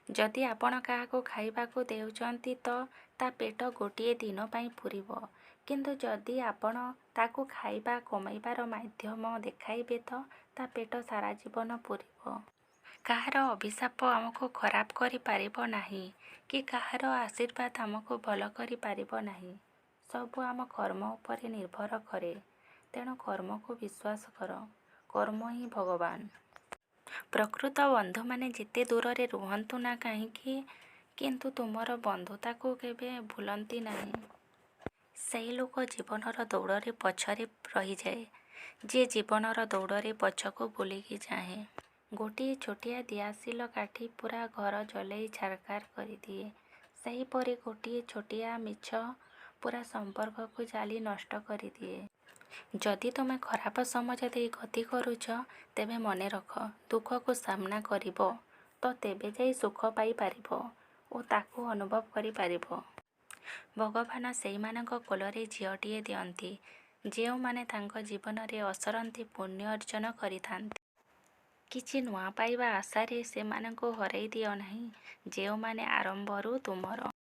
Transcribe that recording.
ଯଦି ଆପଣ କାହାକୁ ଖାଇବାକୁ ଦେଉଛନ୍ତି ତ ତା ପେଟ ଗୋଟିଏ ଦିନ ପାଇଁ ପୂରିବ, କିନ୍ତୁ ଯଦି ଆପଣ ତାକୁ ଖାଇବା କମେଇବାର ମାଧ୍ୟମ ଦେଖାଇବେ ତ ତା ପେଟ ସାରା ଜୀବନ ପୂରିବ। କାହାର ଅଭିଶାପ ଆମକୁ ଖରାପ କରି ପାରିବ ନାହିଁ କି କାହାର ଆଶୀର୍ବାଦ ଆମକୁ ଭଲ କରି ପାରିବ ନାହିଁ। ସବୁ ଆମ କର୍ମ ଉପରେ ନିର୍ଭର କରେ। ତେଣୁ କର୍ମକୁ ବିଶ୍ୱାସ କର, କର୍ମ ହିଁ ଭଗବାନ। ପ୍ରକୃତ ବନ୍ଧୁମାନେ ଯେତେ ଦୂରରେ ରୁହନ୍ତୁ ନା କାହିଁକି, କିନ୍ତୁ ତୁମର ବନ୍ଧୁତାକୁ କେବେ ଭୁଲନ୍ତି ନାହିଁ। ସେଇ ଲୋକ ଜୀବନର ଦୌଡ଼ରେ ପଛରେ ରହିଯାଏ, ଯିଏ ଜୀବନର ଦୌଡ଼ରେ ପଛକୁ ବୁଲିକି ଚାହେଁ। ଗୋଟିଏ ଛୋଟିଆ ଦିଆସିଲ କାଠି ପୂରା ଘର ଜଳେଇ ଛାରଖାର କରିଦିଏ, ସେହିପରି ଗୋଟିଏ ଛୋଟିଆ ମିଛ ପୂରା ସମ୍ପର୍କକୁ ଜାଳି ନଷ୍ଟ କରିଦିଏ। ଯଦି ତୁମେ ଖରାପ ସମୟ ଦେଇ ଗତି କରୁଛ, ତେବେ ମନେରଖ, ଦୁଃଖକୁ ସାମ୍ନା କରିବ ତ ତେବେ ଯାଇ ସୁଖ ପାଇ ପାରିବ ଓ ତାକୁ ଅନୁଭବ କରିପାରିବ। ଭଗବାନ ସେହିମାନଙ୍କ କୋଳରେ ଝିଅଟିଏ ଦିଅନ୍ତି, ଯେଉଁମାନେ ତାଙ୍କ ଜୀବନରେ ଅସରନ୍ତି ପୁଣ୍ୟ ଅର୍ଜନ କରିଥାନ୍ତି। କିଛି ନୂଆ ପାଇବା ଆଶାରେ ସେମାନଙ୍କୁ ହରେଇ ଦିଅ ନାହିଁ, ଯେଉଁମାନେ ଆରମ୍ଭରୁ ତୁମର।